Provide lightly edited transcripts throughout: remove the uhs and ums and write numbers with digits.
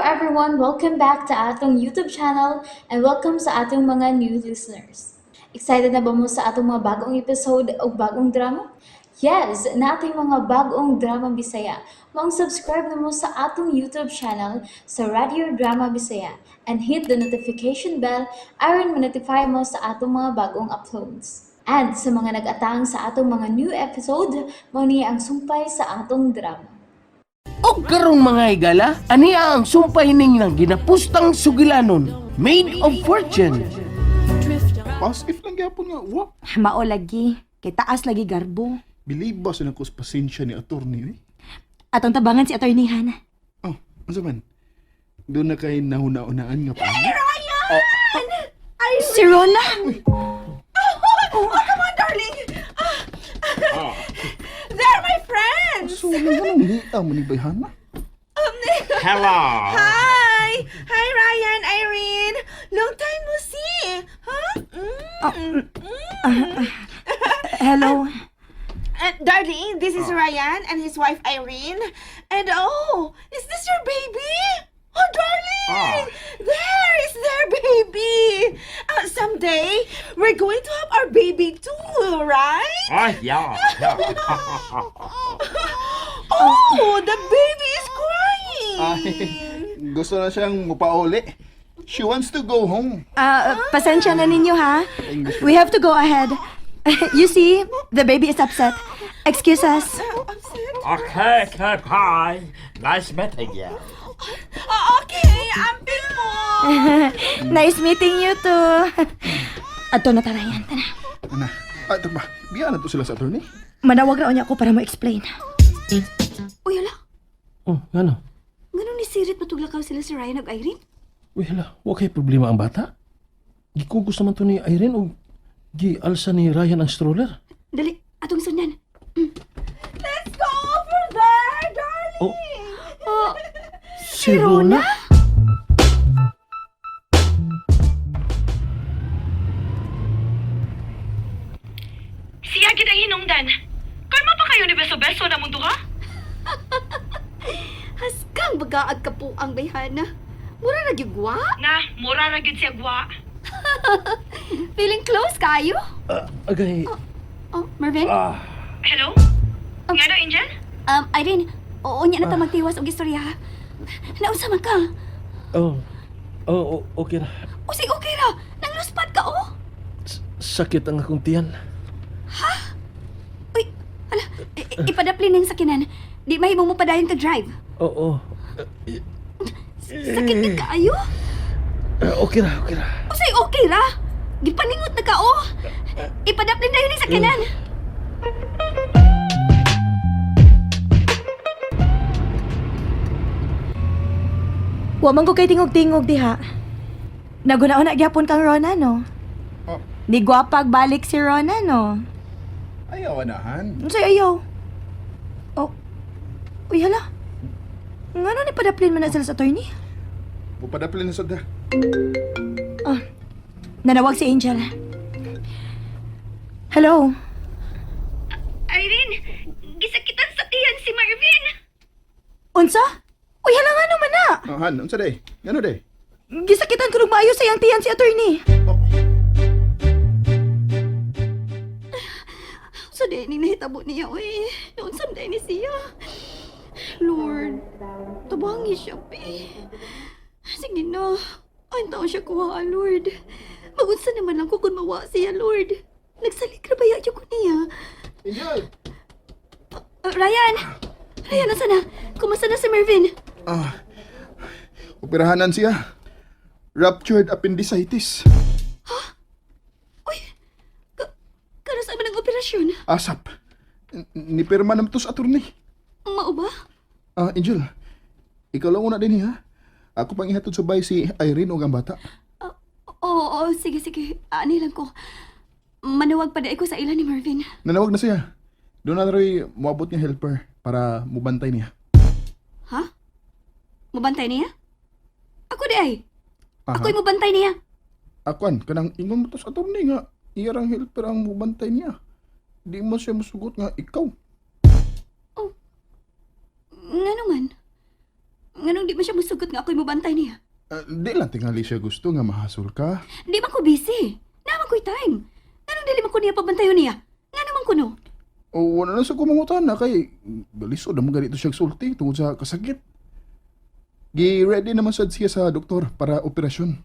Everyone! Welcome back to atong YouTube channel and welcome sa atong mga new listeners. Excited na ba mo sa atong mga bagong episode o bagong drama? Yes, nating mga bagong drama Bisaya. Maong subscribe na mo sa atong YouTube channel sa Radio Drama Bisaya and hit the notification bell aron ma-notify mo sa atong mga bagong uploads. And sa mga nag-atang sa atong mga new episode, mao ni ang sumpay sa atong drama. Og karong mga higala, aniya ang sumpay ning nang ginapustang sugilanon, Made of Fortune. Pass if lang gyapon nga, wa. Mao lagi. Kay taas lagi garbo. Believe ba sa nagkos pasensya ni attorney, eh? Atong tabangan si Attorney Han. Oh, unsa man? Doon na kay nahuna-unaan nga pa. Si Rona! Oh, come on, darling! Ah. They're my friends! So, nga nang niya mo ni Bayhana? Hello. Hi! Hi, Ryan, Irene! Long time no see! Huh? Mm. Hello. Darling, this is Ryan and his wife Irene. And oh, is this your baby? Oh, darling! There is their baby! Someday, we're going to have our baby too, right? Oh, yeah. Yeah. Oh, the baby is crying! Ay, gusto na siyang mupauli. She wants to go home. Ah, pasensya na ninyo ha. English. We have to go ahead. You see, the baby is upset. Excuse us. Upset? Okay, bye. Nice meeting you. Oh, okay, amping mo! Nice meeting you too. Ato na tarayan. Tara. Ana, ah, ito ba? Biya na to sila sa attorney. Manawag ra unya ko para mo-explain. Uy, hala. Oh, ngano? Nganong nisirit matuglakaw sila si Ryan ug Irene? Uy, hala, wa kay problema ang bata? Gikugos naman to ni Irene og gialsa ni Ryan ang stroller. Dali, atong sundan. Let's go over there, darling! Oh. Si Rona? Siya gid ang hinungdan. Kalma pa kayo ni Beso-Beso na mundo ha? Haskang bagaag ka po ang bayhana. Mura ra gyud gwa. Na, mura ra gyud siya gwa. Feeling close kayo? Agay, Oh, Marvin? Hello? Ngano, Angel? Irene, oo niya na ta magtiwas og istorya ha. Nausa man ka. oh, oh, oh, okay ra. O sige, okay ra. Nangluspat ka oh. Sakit ang akong tiyan. Uy, hala, ipadaplin ning sakinan. Di mahimo mo padayon ka drive. Oo. Sakit gid kaayo. Okay ra, okay ra. O sige, okay ra. Gipaningot na ka oh. Ipadaplin dayon ning sakinan. Wa man ko kay tingog-tingog diha. Naguna-una gyapon kang Rona no. Oh. Ni gwapag balik si Rona no. Ayaw, anahan. Unsay ayaw? Oh. Uy, hala. Ngano ni padaplin man na sila sa attorney? Pupadapilin na sa da. Nanawag si Angel. Hello. Irene, gisakitan sa tiyan si Marvin. Unsa? Uy, hala nga naman na. Oh, han, unsa day? Ngano day? Gisakitan ko maayo sa iyang tiyan si attorney. Oh, Sa day ni nahitabo niya, uy. Noon samday ni siya. Lord, tabangi siya, pe. Sige na. Ang taon siya kuha, Lord. Magunsa naman lang ko kung mawa siya, Lord. Nagsalig ra ba ko niya? Angel! Ryan! Ryan, nasa na? Kumusta na si Mervin? Ah, operahanan siya. Ruptured appendicitis. Uy, kano sa man ang operasyon? Asap. Nipirma naman to sa attorney. Mao ba? Ah, Angel, ikaw lang una din ha. Ako pang ihatod sa bay si Irene og ang bata. Oo, oo, sige, sige. Ani lang ko. Manawag pa ko sa ila ni Mervin. Nanawag na siya. Doon na rin moabot niya helper para mubantay niya. Ha? Mubantay niya? Ako di ay. Aha. Ako'y mubantay niya. Akuan, kanang ingon mo to sa attorney nga iya rang helper ang mubantay niya. Di mo siya musugot nga ikaw. Nga naman. Nganong di man siya musugot nga ako'y mubantay niya? Di lang tingali siya gusto nga mahasol ka. Di man ko busy. Naman ko'y time. Nganong dili man ko niya pabantayon niya? Ngano man kuno? O wala na sa kumangutan na kay balisod naman ganito siya sulti tungod sa kasakit. Gi-ready naman sad siya sa doktor para operasyon.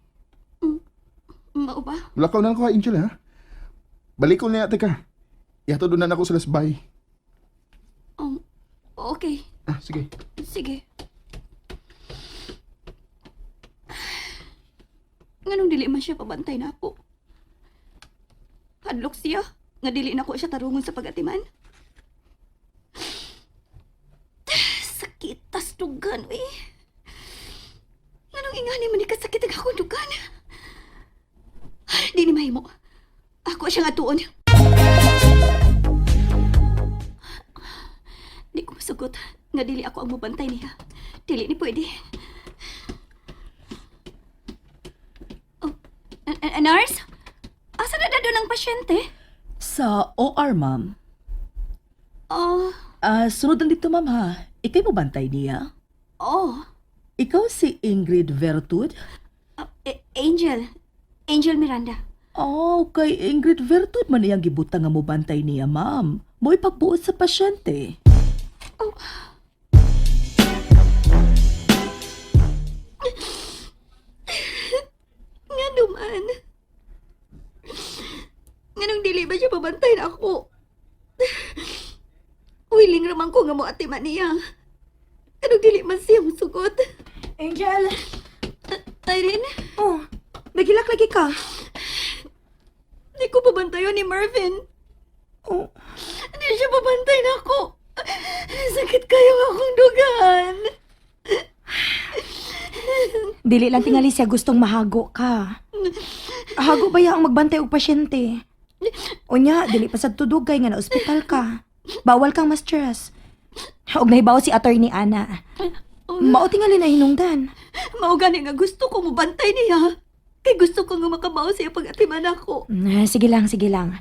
Mao ba? Mulakaw na ako ha, Angel ha. Balik ko niya, teka. Ihatod na ako sa lasbay. Okay. Ah, sige. Sige. Nganong dili man siya pabantay na ako? Hadlok siya nga dili na ko siya tarungon sa pagatiman. Sakit tas dugan, uy. Nganong ingani man ni kasakit ang akong dugan? Di ni mahimo. Ako siya nga tuon. Di ko masugot nga dili ako ang mubantay niya. Dili ni pwede. Oh, nurse? Asa na doon ang pasyente? Sa OR, ma'am. Oh, Ah, sunod lang dito, ma'am, ha? Ika'y mo bantay niya? oh. Ikaw si Ingrid Vertud? Angel. Angel Miranda. Oh, kay Ingrid Vertud man iyang gibutang nga mobantay niya, ma'am. Mo'y pagbuot sa pasyente. Nga naman. Nganong dili ba siya pabantay na ako? Willing raman ko nga mo atiman niya. Anong dili man siya musugot? Angel! Irene, Oh, nagilak lagi ka. di ko pabantayon ni Mervin. Oh, Hindi siya pabantay na ako. Sakit kayo akong dugan. dili lang tingali siya gustong mahago ka. Hago ba ya ang magbantay og pasyente? Unya, dili pa sad tudugay nga na ospital ka. Bawal kang ma-stress. Og nahibaw si attorney Ana. Mao tingali na hinungdan. Mao gani nga gusto ko mobantay niya. Kay gusto ko nga makabaw siya pag atiman ako. Sige lang, sige lang.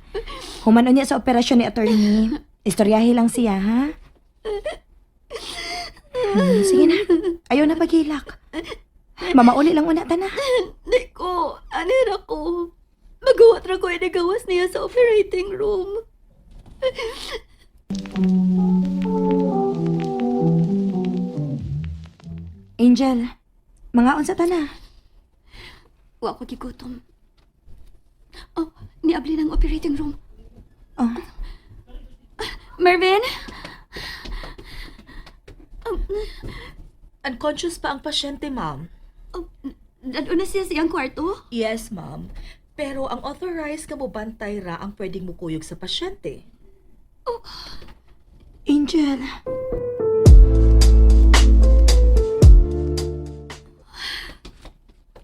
Human unya sa operasyon ni attorney. Istoryahe lang siya, ha? Sige na. Ayaw na paghilak. Mamauli lang una ta na. Di ko, anir ako. Magawa ra ko inagawas niya sa operating room. Angel, mga unsa ta na. Wa ko gigutom. Oh, niabli ng operating room. Oh. Mervin? Unconscious pa ang pasyente, ma'am. Oh, na siya siyang kwarto? Yes, ma'am. Pero ang authorized ka mo bantay ra ang pwedeng mukuyog sa pasyente. Angel.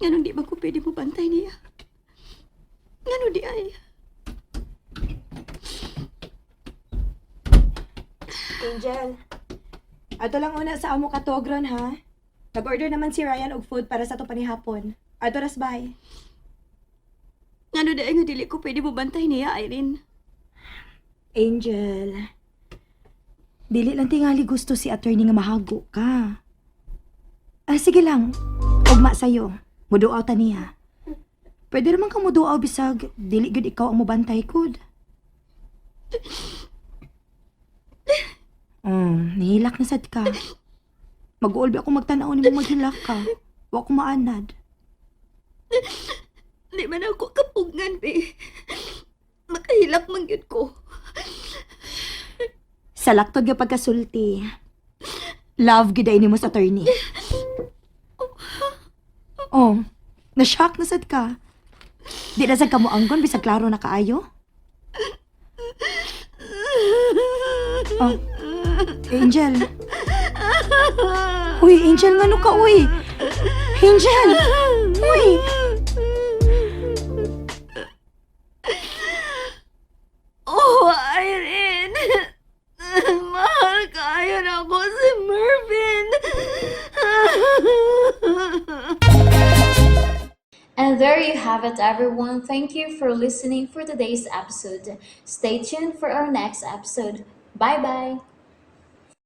Nganong di ba ko pwede mo bantay niya? Ngano di ay? Angel. Ato lang una sa amo katogron ha. Nag-order naman si Ryan og food para sa ato panihapon. Ato ras bye. Ngano di ay nga dili ko pwede mo bantay niya, Irene? Angel. Dili lang tingali gusto si attorney nga mahago ka. Ah, sige lang. Ugma sa'yo. Muduaw ta niya. Pwede naman kang muduaw bisag dili gyud ikaw ang mubantay kud. Nihilak na sad ka. Mag-uulbi ako magtanaw nimo maghilak ka. Wa ko maanad. Di man ako kapugngan, be. Makahilak man gyud ko. Sa laktod nga pagkasulti. Love gyud ay nimo sa attorney. Oh, na-shock na sad ka. Di na sad ka moanggon bisag klaro na kaayo. Oh, Angel. Uy, Angel, ngano ka, uy? Angel! Uy! Oh, Irene! Mahal kayo na ako si Mervin! And there you have it, everyone. Thank you for listening for today's episode. Stay tuned for our next episode. Bye bye.